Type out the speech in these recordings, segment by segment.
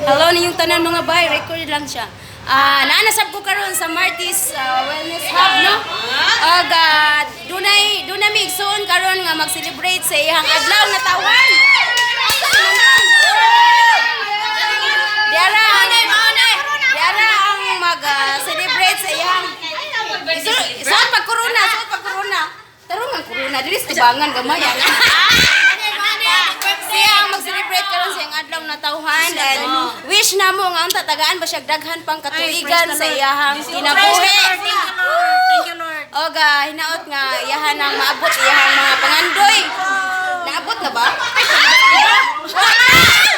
Hello ninyong tanan, mga bay, record lang siya. Ah, naanasab ko karon sa Martis Wellness Hub, no? Ug dunay mi igsoon karon nga mag-celebrate sa iyang adlaw nga tawhan. Asa si Manang? Diara ang mag-celebrate sa iyang. Suot pag corona, suot pag corona. Tarong ang corona diri sa tubangan gamay. Siya ang mag-celebrate karon sa iyang adlaw na tawhan and wish namo nga unta tagaan ba siya daghan pang katuigan sa iyahang kinabuhi. Thank you, Lord. Og hinaot nga iyahan ang maabot iyahang mga pangandoy. Naabot na ba?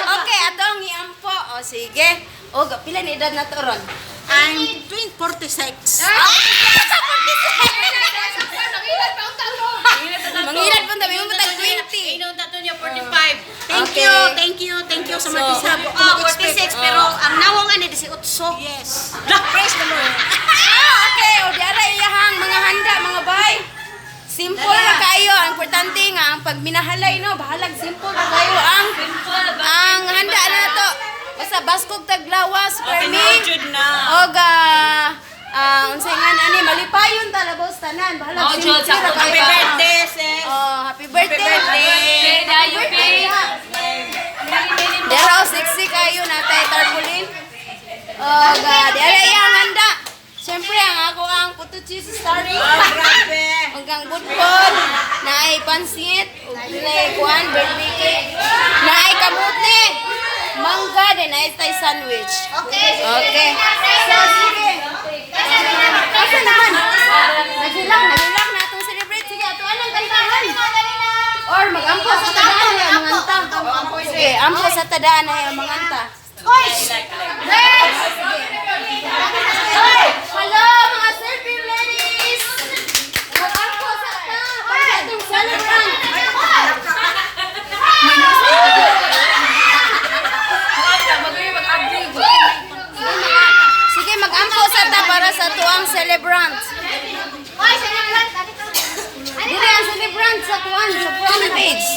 Okay, atong iampo. O sige. Og pila ni edad na to ron? I'm 46. Mangilad po tabi mo tag 20. Inom tato niya 45. Thank you, thank you, thank you sa Martis Hub. Ako Oh, mag-expect. 46 pero ang nawong ani 18. Yes. Praise the Lord. Ah, okay. O di ara iyahang mga handa, mga bay. Simple ra kayo. Ang importante nga ang pagminahalay, no, bahalag simple ra kayo ang handa na to. Basta baskog taglawas permi. Na. Og unsay nga ani malipayon ta labaw sa tanan. Bahalag Oh, simple Jud, ra kayo. happy birthday, sis. Oh, happy birthday. Happy birthday. Happy birthday. Dara o sexy kayo natay tarpaulin. Oh, God. Di ara iyang handa. Siyempre, ang ako ang puto cheese starring. Grabe. Hanggang budbod, naay pansit, ug naay kuan, birthday cake, naay kamote, mangga, din naay tay sandwich. Okay. Okay. So, sige. Asa naman? Nagilak, nagilak na atong celebrate. Sige, ato anang kantahan. Or mag-ampo sa tadaan ay ang manganta. Sige, ampo sa tadaan ay ang manganta. Hello, mga selfie ladies! Mag-ampo sa ta para sa atong celebrant. Sige, mag-ampo sa ta para sa tuang celebrant. Oy, celebrant. Dili ang celebrant sa kuan sa front page.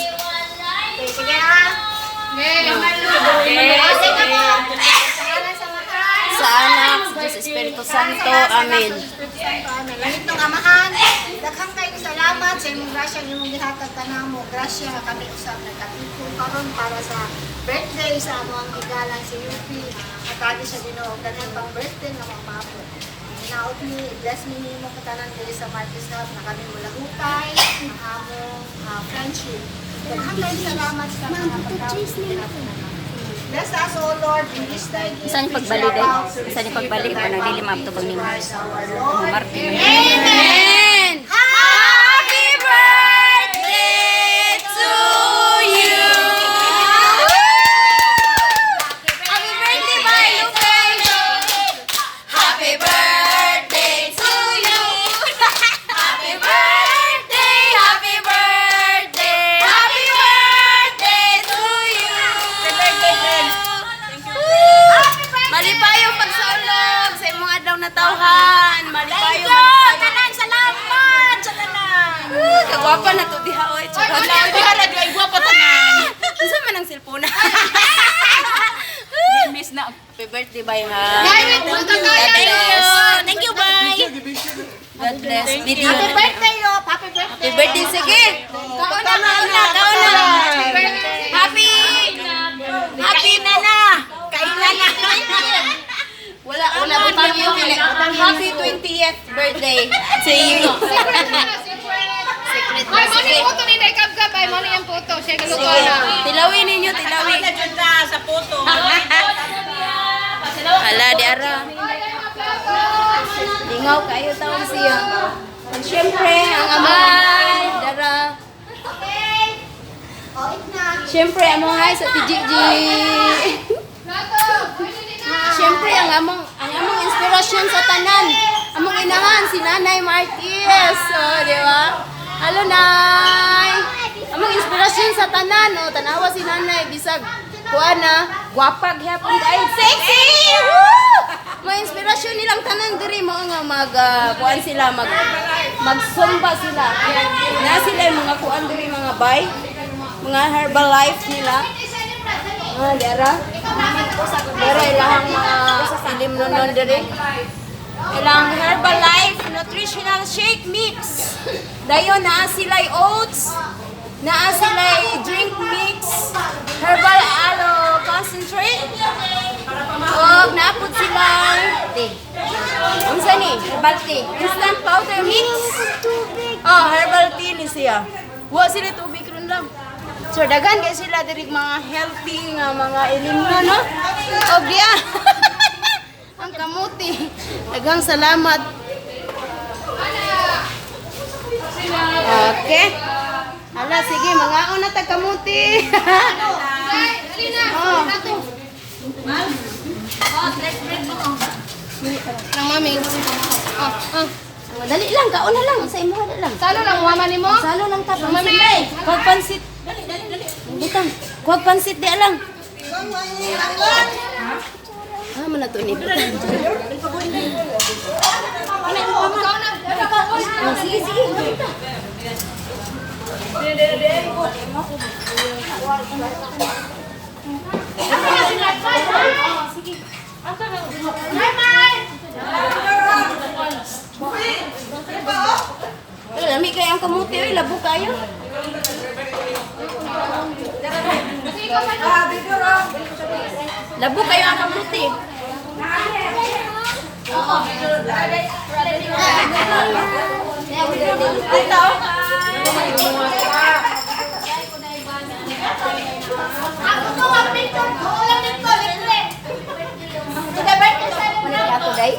Sige ha. Okay. Sa Anak, sa Diyos Espiritu Santo. Amen. Amen. Langit ng Amahan, daghang kayong salamat sa imong grasya nga imong gihatag kanamo. Grasya nga kami usab nagkatipon karon para sa birthday sa among igalang si UP. Hatagi siya Ginoo daghan pang birthday nga mapaabot. Hinaot ni bless mi nimo katanan diri sa Martis Hub na kami mulahutay ang among friendship. Daghang kayong salamat sa mga pagkaon. Bless us, O Lord, in this thy gift. Saan yung pagbalik, eh? Saan yung pagbalik? Parang dili maabtubang nimo. Christ our Lord. Martin. Amen. Happy birthday to you. Happy birthday, bye, Lupe. Happy birthday to you. Happy birthday, happy birthday, happy birthday to you. Malipayong pagsulog sa imong adlaw na tawhan. Malipayong, malipayong. Tanan, salamat sa tanan. Kagwapa na to diha oy. Charot. Diha ra ay gwapa tanan. Unsa man ang cellphone? Miss na. Happy birthday, bye ha. God bless. Thank you, bye. God bless. Video. Happy birthday, Lop. Happy birthday. Happy birthday, sige. Kaon na, kaon na, kaon na. Happy Happy na na. Kainan na. Wala, wala butang yung Happy 20th birthday to you. Secret na. Ay, mo ni Sige. photo ni Day Kabgab. Ay, mo ni ang photo. Siya galuto Sige. na. Tilawin ninyo, tilawin. Na jud na sa photo. Ala, di ara. Lingaw kayo taon siya. And syempre, ang amay, dara. Okay. Oh, it na. Syempre, among hi sa TGG. Syempre, ang among inspirasyon sa tanan. Among inahan si Nanay Marquez. Oh, di ba? Hello, Nay. Among inspirasyon sa tanan, oh, tanawa si Nanay bisag kuan na, gwapa gyapon kaayo. Sexy! Woo! May inspirasyon nilang tanan diri mo nga mag kuan sila, magsumba sila. Na sila yung mga kuan diri, mga bay, mga Herbalife nila. Ah, di ara. Pero ilahang mga ilimnon diri. Ilang Herbalife Nutritional Shake Mix. Dayon naa sila'y oats, naa sila'y drink mix, herbal aloe concentrate. Og naapod silang tea. Unsa ni? Herbal tea. Instant powder mix. Oh, herbal tea ni siya. Wa sila tubig ron lang. So daghan kay sila diri mga healthy nga mga ilimnon, no? Og diya. Ang kamuti. Daghang salamat. Okay. Hala, sige, mga na tag kamuti. Oh. Nang mami. Oh, oh. Dali lang, kaon na lang. Sa imo dali lang. Salo lang mama nimo. Salo lang ta pansit. Kuwag pansit. Dali, dali, dali. Butang. Kuwag pansit di lang. Ah, man na to ni. Oh, sige, sige. Butang. Pero lami kayo ang kamuti, oy, labo kayo. Labo kayo ang kamuti. Ako to, picture ko. Wala dito, libre. Manag ako, day.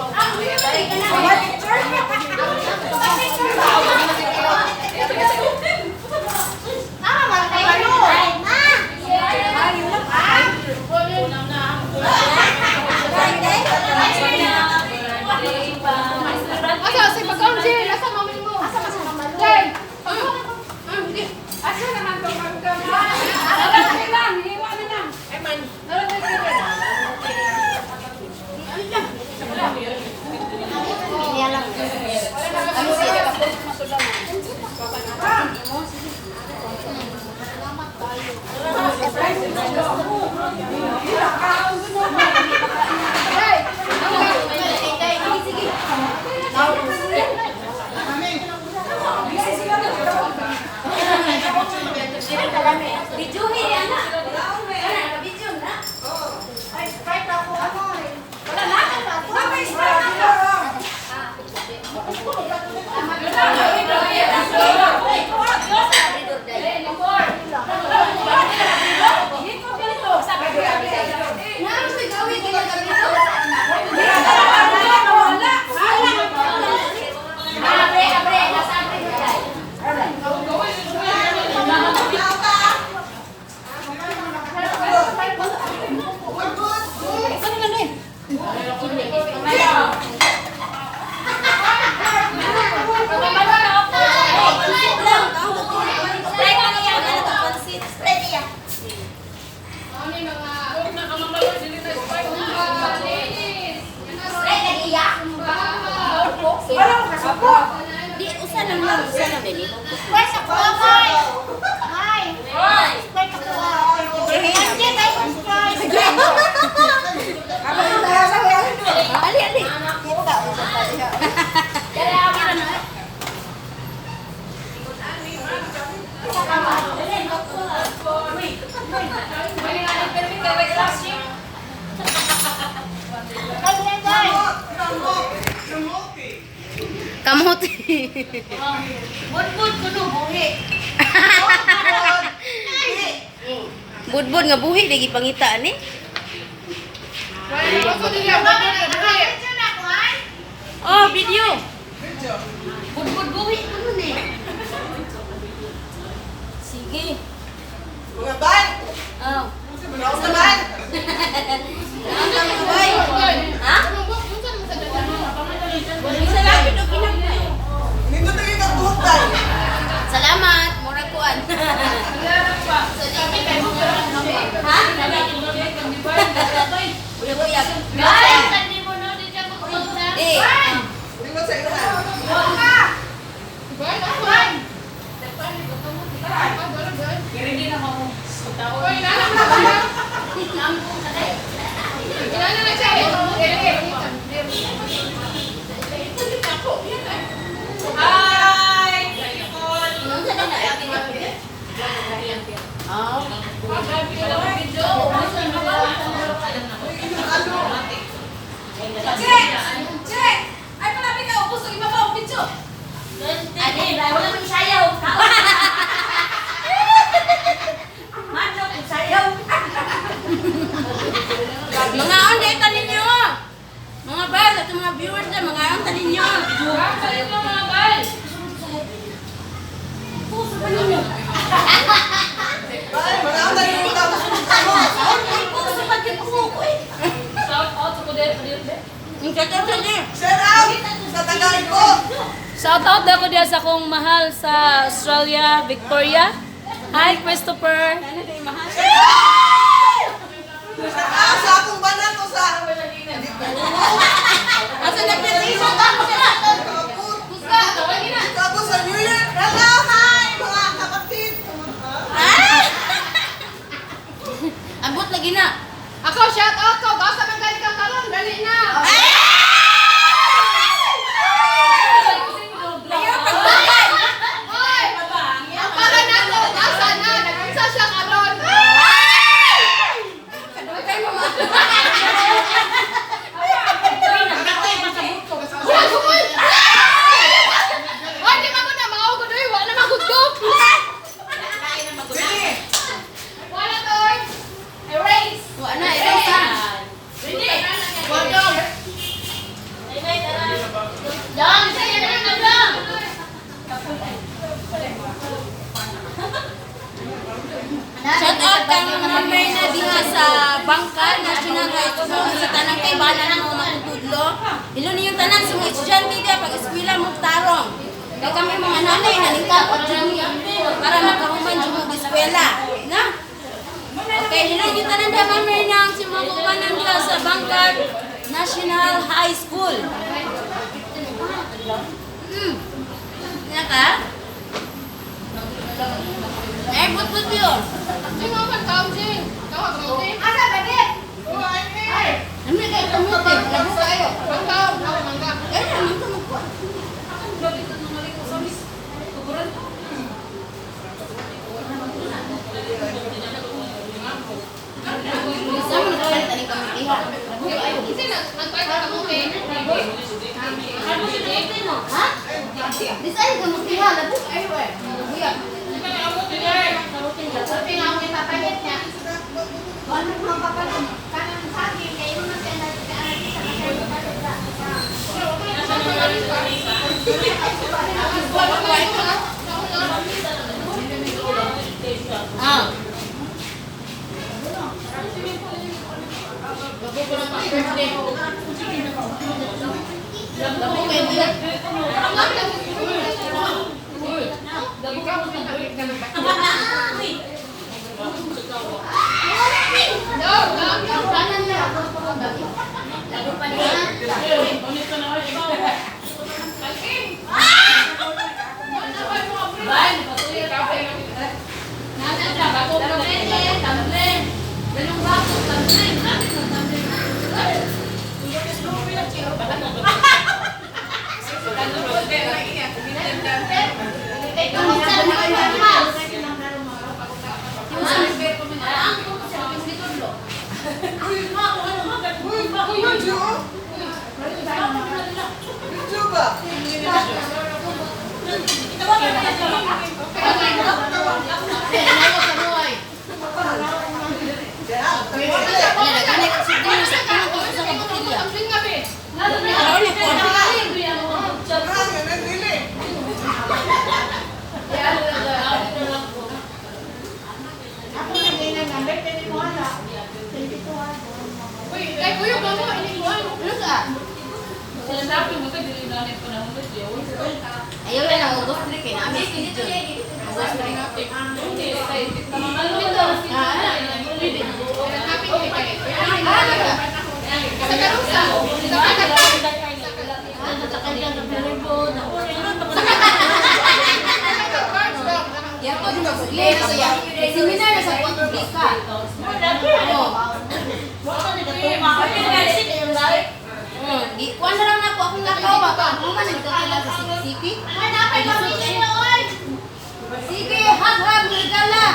Tama, malaki kayo. Asa si pagkaon Jay, asa mami mo? Asa Jay. Asa naman to pagkaon? Wala lang, iwan na lang. Ay man. Niya lang. Ano siya? Bijuhi ana. Video na. Ay, Sprite ako, ano eh. Wala na. Naa mo gawin kay Abre, abre, nasa abre mo. Di, usa lang lang, usa lang dili. Sprite ako, May. May. Sprite ako. Andiyan, ay, Sprite. Ali, ali. Kamuti. Budbud kuno buhi. Budbud nga buhi lagi pangita ani. Oh, video. Budbud buhi kuno ni. Sige. Mga ban! Oh. Mga ban! Ha? Salamat og kinahanglan. Nindot na yung nagbuhok tayo. Salamat, mura kuan. Ha? Uyag-uyag. Eh, Nindot sa ilahan. sa itong mga viewers na mga ang taninyo. Kalit mo mga bay. Shout out sa kudet, kudet. Ang kakanta niya. Shout out sa Tagalog. Shout out daw ko diya sa akong mahal sa Australia, Victoria. Hi, Christopher. Shout out sa akong banak o sa Asa na pinisa ka? Tapos sa New York. Hello, hi mga kapatid. Abot lagi na. Ako, shout out ko. Basta man galing kang karon, dali na. Hoy! Ang para nato, nasa na, nag-unsa siya karon. Wala gumul. Hoy, di man ko na mga ugod oy, wala na magugdok. Wala to oy. Erase. Wala na, erase ha. Dang, isa yan na dang. Shout out kang Ma'am Myrna diha sa Bangka National High School sa tanang kay bana ng mga matutudlo. Ilo ninyong tanan sa mga estudyante diha pag eskwela mo tarong. Kay kami mga nanay nalingkapot jud mi para makahuman jud mo eskwela. Na? Okay, ilo ninyong tanan diha Ma'am Myrna ang sa mga kaubanan diha sa Bangka National High School. Na ka? Eh, but-but yun. Jing, ako kaon jing. Kaon kaon jing. Asa ba di? Ano na kayo kamuti? Labo kayo. Mangga, ako mangga. Eh, naman ka magkuha. Saan mo nagpalit ang kamutiha? Labo kayo. Kasi nagpay ka kamote. Ha? Di saan kamutiha? Labo kayo eh. Buya. Wala mo papalag. Kanang saging kay imo man kay nag sa papalag ka. Ah. Labo kayo buya. Video? Video ba? Ano, naghanay ka sa tingin sa tingin ko sa kabutilya. Araw na po. Ah, yun ang dili. Ako na ganyan number kay mo ala. 22 ah. Ay, kuya, mama, ini ko. Ano ka? Ayaw na lang, August 3 kay namin schedule. August 3. Yato din mag-ugli na siya. Seminar na sa Puerto Rica. Ano? Di kuan na lang na po akong lakaw ba pa. Ako man nagkakila sa City. Sige, hab hab higala.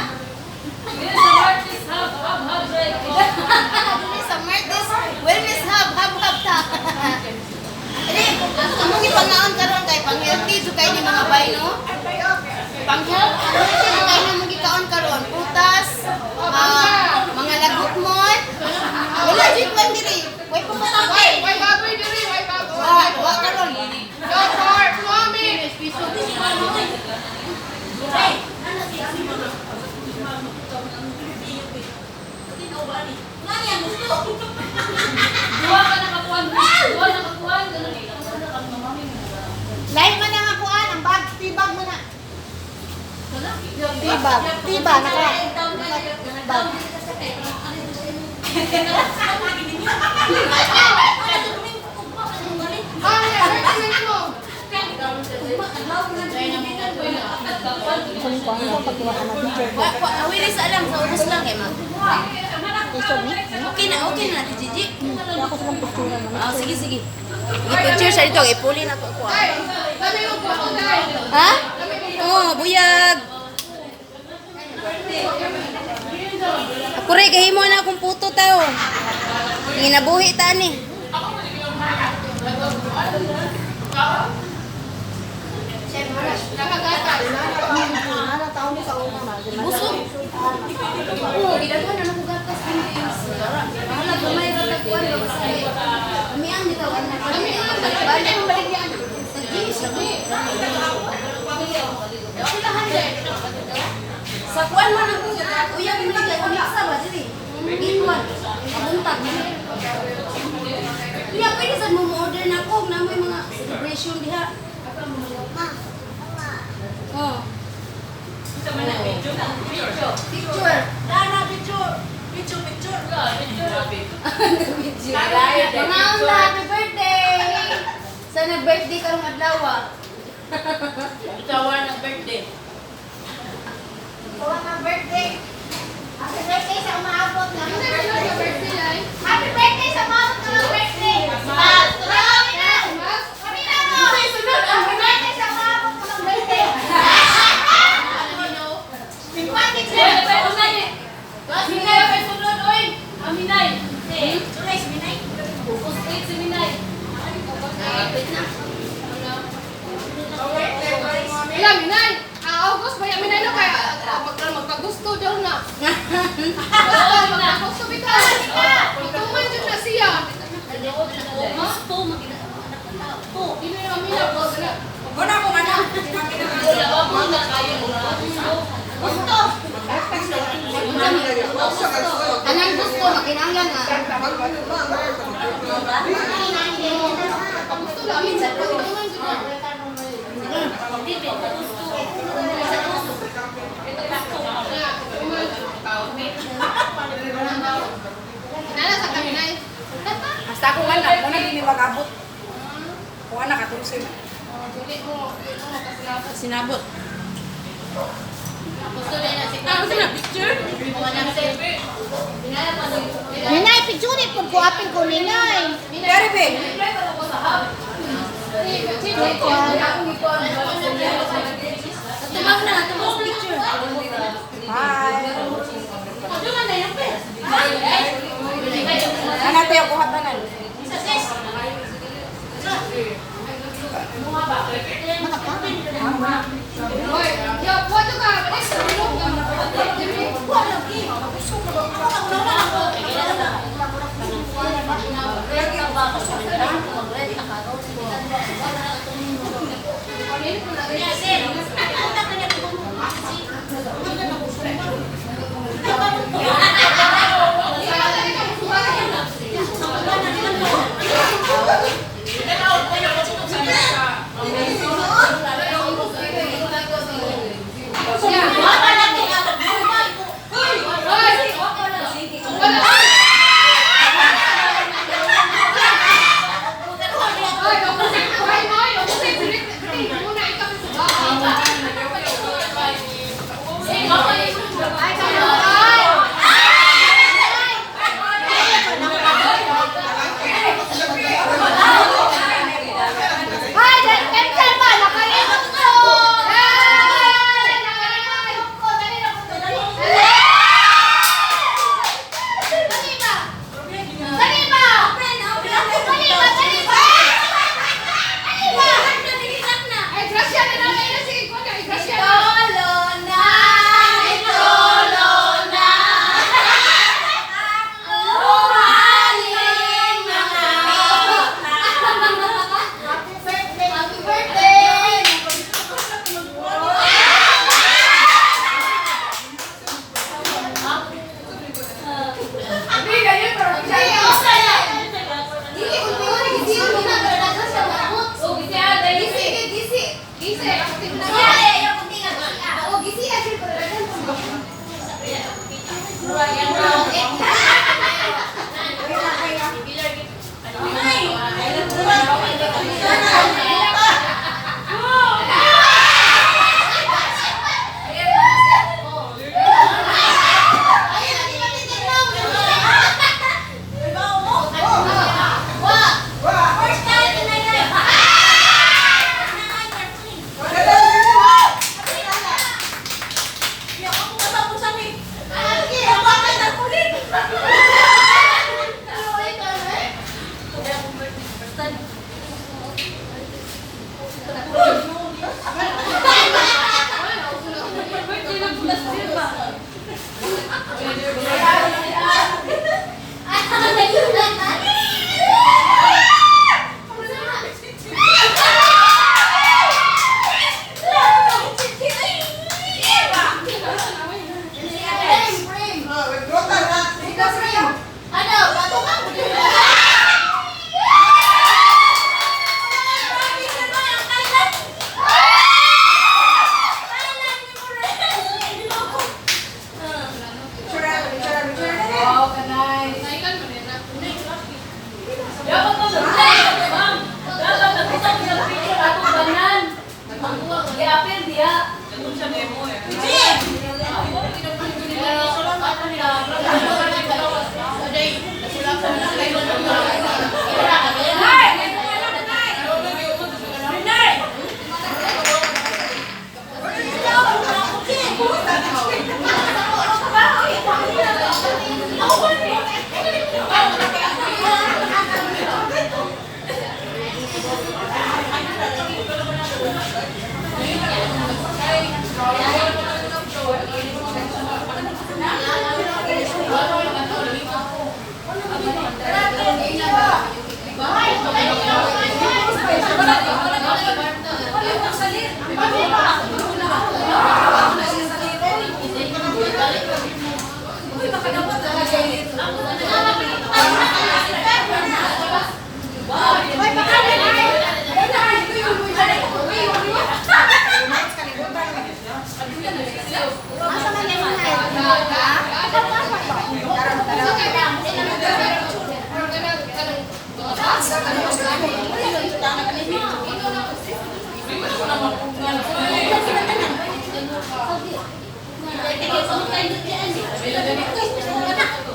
Dili sa Martes Wellness Hub, hub hub ta. Dili, among ipangaon karon kay pang healthy jud kay ni mga bay no. Pang health, ang healthy na kay namong gikaon karon, prutas, ah, mga lagutmon. Wala jud kwan diri. Way pumatay. Way baboy diri, way. Tibag. Tiba, naka. Bag. Wa wa awili sa alam sa ubos lang kay ma. Okay na Ate Gigi. Ah, sige sige. I-picture siya dito, ipuli na ko ako. Ah. Ha? Oh, buyag. Ako rin, gahimo na akong puto tao. Nginabuhi ta ni. Nana, taon mo sa una, ma. Busog. Oo, ginagawa na ako gatas din guys. Wala, gamay ra tagkuan ba basta eh. Amian bitaw ana. Amian balik baligyan. Sa jeans lang. Sa kuan man ako, uyab mo lagi ako miksa ba dili. Ginwan. Pabuntag. Niya pwede sad mo mo-order na ako na may mga celebration diha. Oh. Picture. Dana, picture. Picture, picture. Video. Mga unta, happy birthday! Sa nag-birthday karong adlaw ah. Ikaw ang birthday. Kuha ng birthday. Happy birthday sa umaabot na birthday. Happy birthday sa umaabot na birthday. Kami na. Kami na mo. Happy birthday sa umaabot na birthday. Minay, may sunod, oy! Aminay! Focus eight si Minay. Wala, Minay. Ah, August, maya Minay no kaya ah, magpagusto daw na. Basta magpagusto bitaw. Magtuman jud na siya. Gusto, mag-ina. Dili na Minay, boss na. Wala ko man na. Wala mo na kayo. Gusto. Anang gusto, makinanglan ah. Pagusto lang minsan magtuman jud na. Inala sa kami, Nay. Basta ako man na, muna din magabot. Kuha na 14 na. Dili mo, dili mo makasinabot. Sinabot. Ah, gusto na picture? Ninay, picture po ko apil ko ninay. Pero be, Tumang na, tumang sa picture. Hi. Ano tayo kuha tanan? Hoy, yo, wato ka, balik sa tulog ka.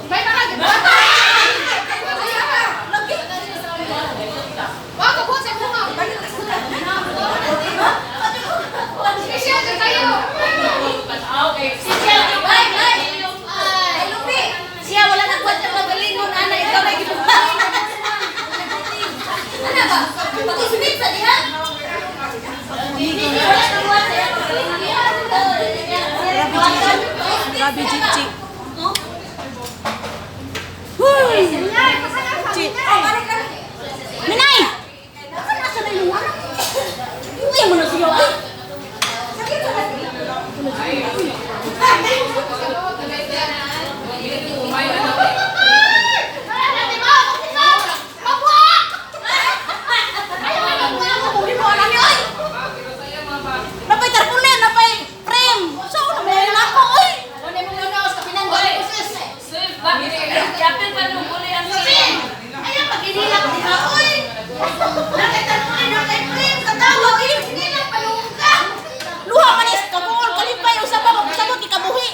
May mga gibuhat. Wa ko buhat sa imong. Special jud kayo. Siya, ay, ay. Ay, Lupi. Siya, wala na kuwan sa pagalingon, ana, ikaw na gibuhat. Ana ba? Pag-ismit sa diha. Wala na kuwan sa pagalingon. Grabe, Chichi. Minay! Ano na sa na yung anak? Uy, mo na siya, ay. Napay tarpaulin, napay frame. So, naman ako, oy. Yapil pa nung uli ang Ayaw, pag-inilak diha, oy. Nakatanungan na kay frame, katawa, oy. Inilak palungka. Luha man is kabuol, kalipay, usaba, magpasabot, ikabuhi.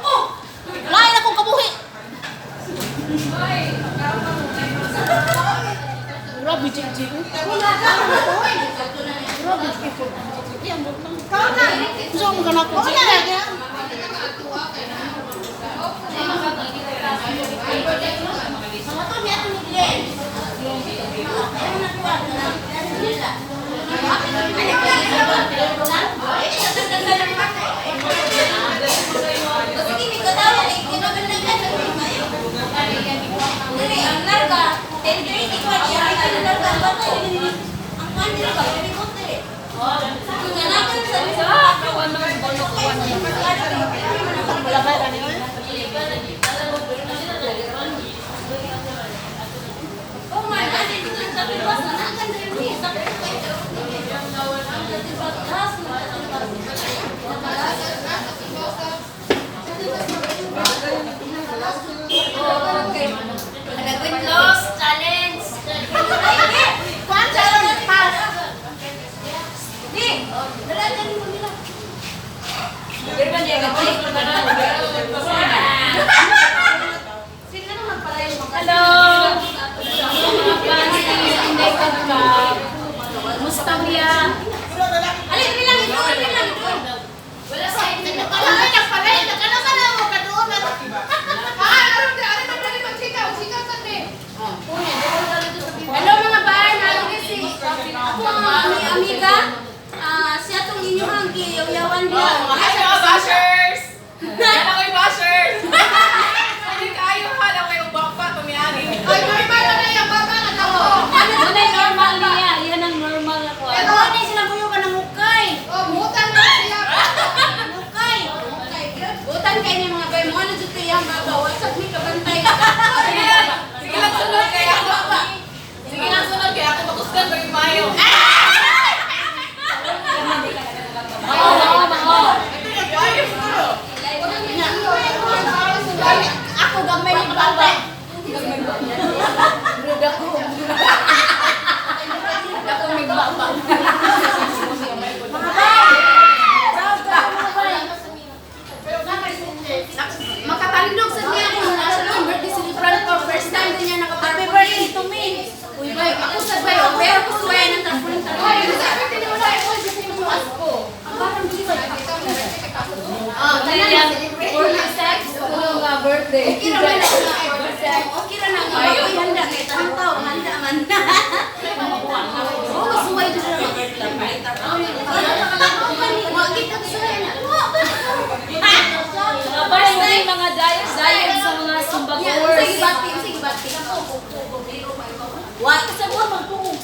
Oh, lain akong kabuhi. Grabe, Chichi. Grabe, Chichi. Gusto mo ka na ko, Chichi. Nag-win loss challenge. Kuan challenge pass. Di, dala dali mo nila. Hello! Mga fans ni Inday Kabkab. Musta niya? Ali, dali lang, ito, dali lang, ito. Wala sa inyo. Ay, nagpalay, nagkalaman na mo kadoon. Ah, aron di aron dali magchika, chika sa ni. Hello mga bay, nalagi si ako ang amiga. Ah, siya tong inyong giyaw-yawan diha. Hi, mga bashers! Yan ako'y bashers! Hindi kayo ha, lang kayo bapa, tumiyari. Ay, normal na yung baba nga daw. Ano yung normal niya? Yan ang normal na ko. Pero ano yung sila ka ng hukay? Oh, mutan na siya. Hukay. Butan kay ni mga bay mo ano jud kay ang baba. What's up ni kabantay. Sige lang sunod kaya ako. Sige lang sunod kaya ako makusgan ba yung mayo. Oo, oo, oo. Ako gamay ni baba. Dako may baba. Mga bay. Proud ka mga bay. Makatandog sa niya kung nasa ng birthday celebrant ko. First time din niya naka-happy birthday to me. Uy, bay, ako sa bay, oh, pero ako suway ng tarpaulin Ay, tarpaulin. sa akin mo na imo sa mo asko. Oh, tanan na celebrate. 46 tulong nga birthday. Okay ra man na nga. Okay ra na nga. Bagoy handa kay tantaw, handa man na. Oh, suway jud ra. Wa kita suway na. Wa ba? Mga bay, may mga diet, diet sa mga Zumba Yeah, goers. sige bati, sige bati. Wa ka sa buwa magtuog.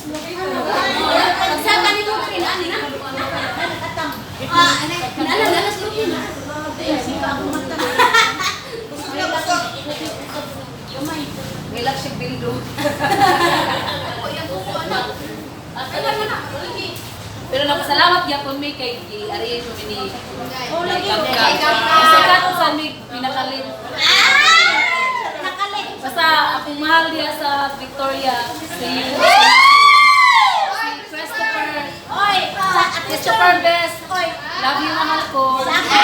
Pagsaka nimo rin ani na. Ah, nala nala sa lupi na. Sika ako mata. Relax siya bildo. Pero napasalamat gyapon mi kay gi-arrange mo ni Oh, lagi. Kabkab. Sikat sa mi pinakalit. Ah! Nakalit. Basta akong mahal diya sa Victoria si Christopher. Oy, sa Christopher Best. Oy, Love you, mahal ko. sa ako.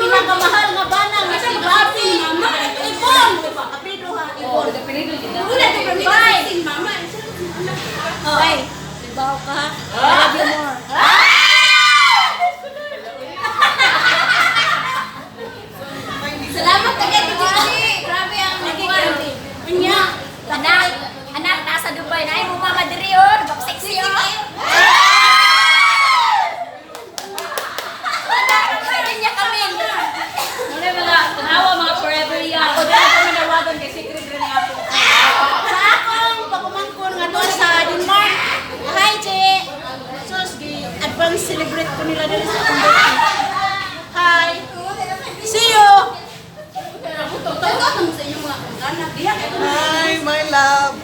pinakamahal nga bana nga si Bobby. Ibon. Apelido ha, Ibon. Wala to bye. Mama. Bye. Baw ka. I love you more. Salamat kay Titi. Grabe ang naging Unya. Anak, anak nasa Dubai na ay mo mama diri oh, bak sexy oh. Pwede niya kami. Muna mga tanawa mga forever young. Ako dahil ko manawagan kay secret rin nga po. Sa akong pagumangkon nga doon sa Denmark. Hi, Che. Sus, gi-advance celebrate ko nila diri sa akong birthday. Hi. See you. Hi, my love.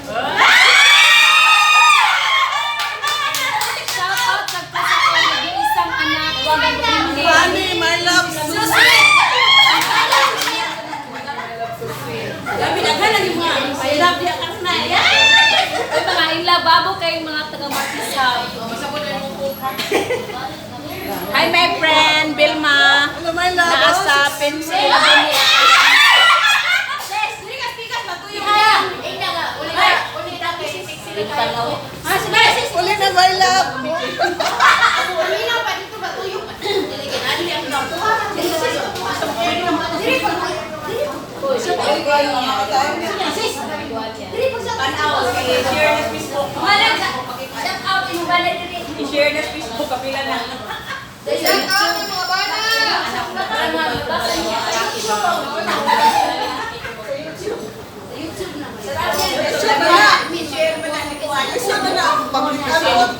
Shout out nagpa sa akong nag-iisang anak. Wagan ko hindi. Honey, my love. Susi. Grabe daghan lang yung mga I love diha ka na. Ay, mga inlababo kayong mga taga Martis Hub. Hi, my friend, Vilma. Hello, my love. Nasa Pennsylvania. Uli na, my love. I-share na Facebook. Shout out imong bana diri. I-share na Facebook. Kapila na. Shout out yung mga bana! Isa na na ang public ano.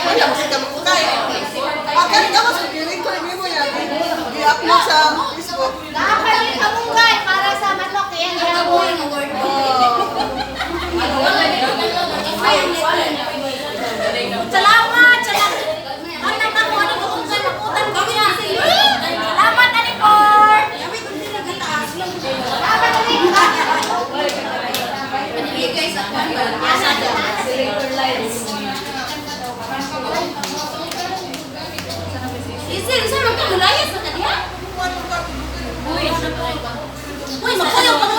Wala mo kita makukay. Akan ka mas giling ko ni mo yan. I-upload sa Facebook. Nakakalit kamunggay para sa manok. Yan, gawin. Salamat, salamat. Anak ako, ano ko kung saan makutan ko niya. Salamat, Anikor. Isir, saan man ka mulayas na ka diha? Uy, magkuyog.